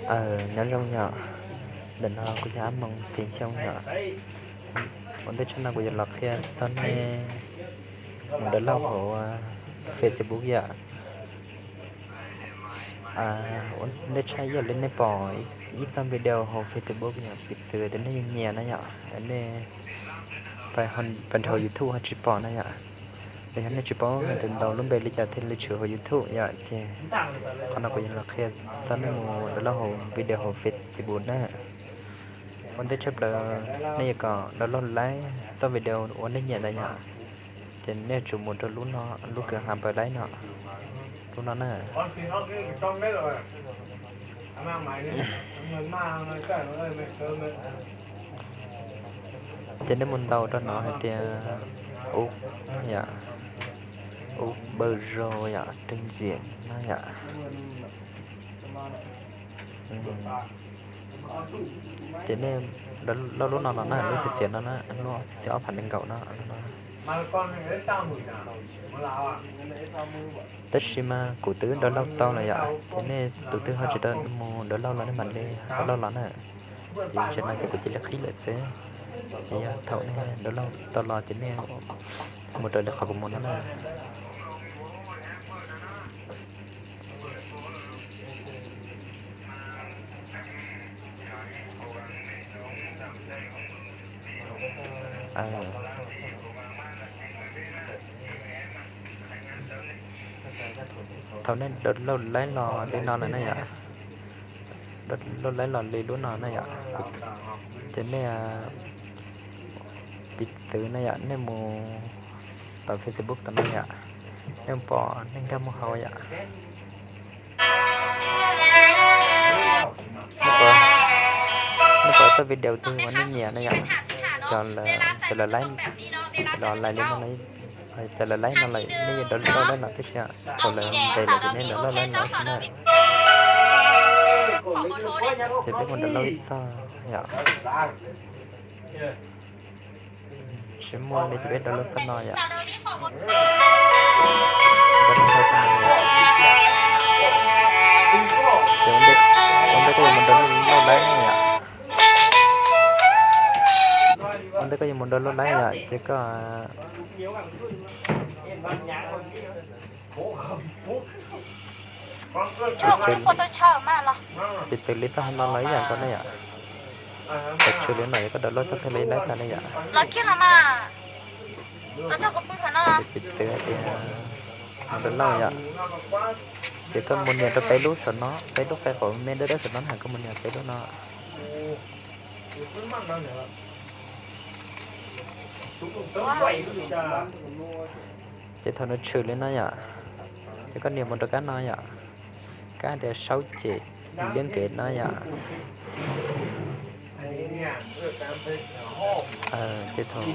Aws, nyob zoo yom, ntawm no kuv yog Ab Moos Txiv Xyooj yom. Ua ntej tshaj no kuv yuav los qhia txog nej mus download hauv Facebook yom. Ua ntej tshaj ib yam li nej pom ib txoj video hauv Facebook yom, piv txwv tias nej nyiam na yom, nej pais nrhiav hauv YouTube ho tsis pom na yom. Los yog nej tsis paub hais tias ntaus lub npe li cas thiaj li tshwm hauv YouTube yom, ces qhov no kuv yuav los qhia txog nej mus download hauv video hauv Facebook na. Ua ntej tshaj plaws nej yuav kom download laib txoj video uas nej nyiam ntawd yom, ces nej tsum mus rau lub no, lub kws has npaws laib no, lub no na. Ces nej mus ntaus rau no hais tias ub, yom, ub npawj zoo yom, teej ntxiam no yom. Ces nej loj lub no los na, lub txiv txiav no na, lub txiv ob phav nees nkaum no. Tab sis mas kuv twb download tau lawm yom, ces nej tus twg ho tsis tau mus download los nej mam li download los na. Ces tam sim no ces kuv cia li qhib lawm xwb, ces yog thaum nej download tau los ces nej mus raws li qhov kuv mus no na. Thaum nej download laib los li no lawm na yom, download laib los li lub no na yom, ces nej piv txwv na yom, nej mus tom Facebook tom no yom, nej pom nej nkag mus hauv yom. Nej pom txoj video twg uas nej nyiam na yom, cov lawv laib, cov lawv laib li no, cov lawv laib no lawm nej yuav download laib no tib si, thaum lawv ntes lawm ces nej download laib no tib si na. Ces peb mus download ib txoj yom. Tsis muaj li ces peb download txoj no yom. Ces ua ntej koj yuav mus download laib yom, ua ntej koj yuav mus download laib yom, ces koj piv txwv li txoj no los ib yam nkaus na yom. Thaum tshwm li no yog koj download txoj twg los laib tag li yom. Ces piv txwv hais tias mus download yom, ces koj mus nias rau peb lub saum no, peb lub qe qaum me dawb dawb saum no na, koj mus nias peb lub no. Ces thaum nws tshwm li no yom, ces koj nias mus rau kab no yom, kab tias sau cem liab kev no yom. Ces thaum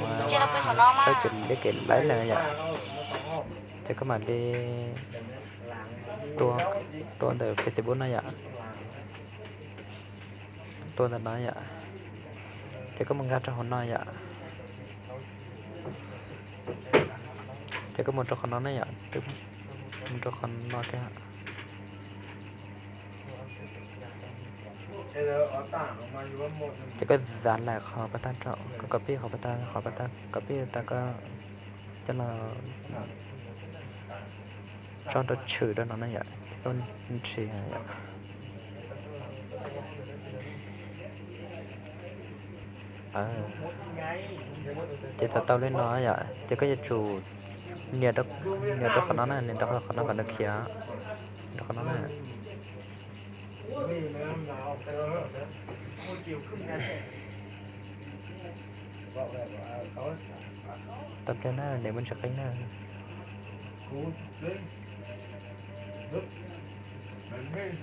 sau cem liab kev laib lawm yom, ces koj mam li tua, tua ntawm Facebook no yom. Tua ntawm no yom, ces koj mus nkag rau hauv no yom, ces koj mus rau qhov no na yom, mus rau qhov no tiag. Ces koj xav laim qhov pas tag rau, koj copy qhov pas tag, qhov pas tag, copy tas koj coj los tso rau tshwm rau no na yom, ces koj ntsis yom. Ces thaum tau li no yom, ces koj yuav tsum nias, nias rau qhov no na, nias rau qhov no kom nws khiav, rau qhov no na. Tau pliag na, nias muaj ntsis qeeb na.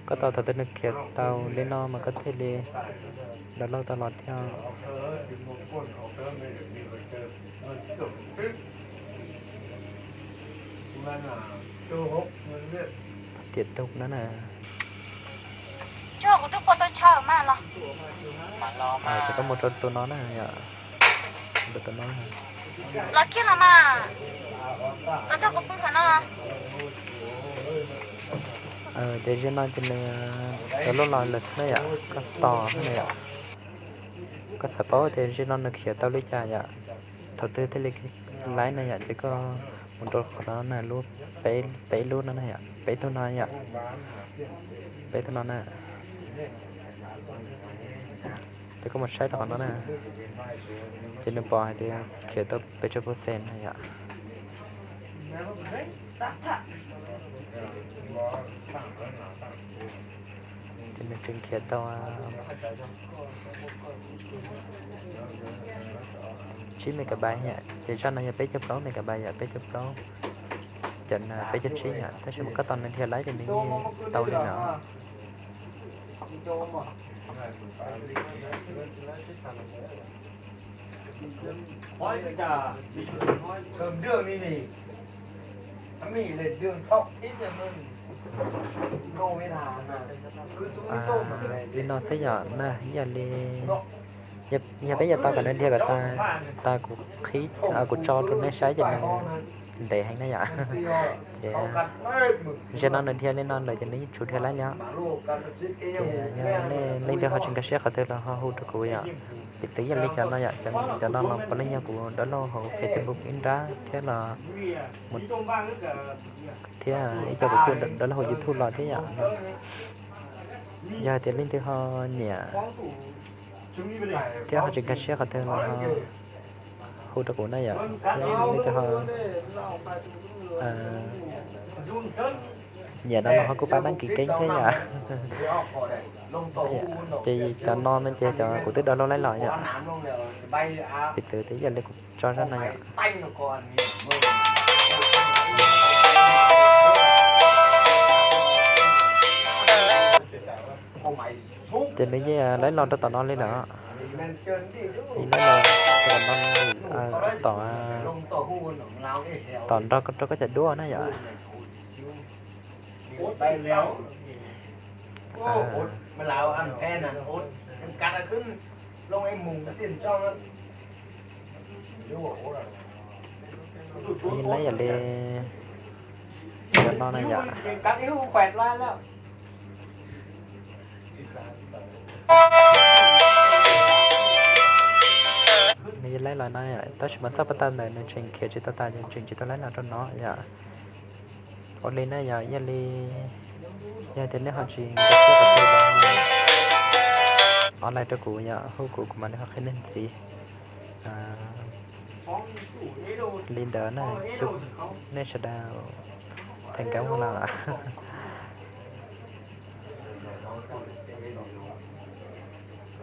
Koj tos thaum twg nws khiav tau li no mas koj thiaj li download tau los thiab. Tiam tug no na. Ces koj mus rau tus no na yom, rau tus no. Ces ze no ces nws download los lawm na yom, koj tos na yom. Koj xav paub tias ze no nws khiav tau li cas yom, thaum twg thiaj li laib na yom, ces koj mus rau qhov no na, lub, peb lub no na yom, peb tug no yom, peb tug no na. Ces koj mus saib rau qhov no na, ces nws pom hais tias khiav tau pes tsawg percent na yom. Ces nws tseem khiav tau tsib megabyte yom, ces zaj no yog peb caug plaub megabyte yom, peb caug plaub, cov peb caug tsib yom, tab sis mas koj tos nws dhia laib ces nws yeej tau li no. Li no xwb yom na, ib yam li, yog peb yuav tau kom nws dhia kom tas, tas kuv qhib, kuv tso rau nej saib ces nws ntev heev na yom. Ces zaum no nws dhia li no lawm ces nws yeej tsum dhia laib li os. Ces yog nej leej twg ho tsis nkag siab qhov twg los ho hu rau kuv yom. Piv txwv yog li cov no yom, cov no los puav leej yog kuv download hauv Facebook ib nrab thiab los, thiab ib co kuv kuj download hauv YouTube los thiab yom. Yog hais tias leej twg ho nyiam thiab ho tsis nkag siab qhov twg los ho hu rau kuv na yom, thiab leej twg ho nyiam no los ho kuj pab đăng ký kênh thiab yom. Ces cov no no ces cov kuv twb download laib los yom. Piv txwv tias yog li kuv tso zaj no yom. Ces nws yeej laib los rau tom no li lawm. Laib los rau tom no, tom, tom nrog rau koj cov duab na yom. Yeej laib yam li cov no na yom. Nws yeej laib los na yom, tab sis mas txoj pas tas ntawm nws tseem khiav tsis tau tas, nws tseem tsis tau laib los rau no yom. Ua li na yom, yog li, yog tias nej ho tsis nkag siab qhov twg los online rau kuv yom, hu kuv, kuv mam li ho qhia nej ntxiv. Li ntawd na, chúc nej sawv daws thành công no.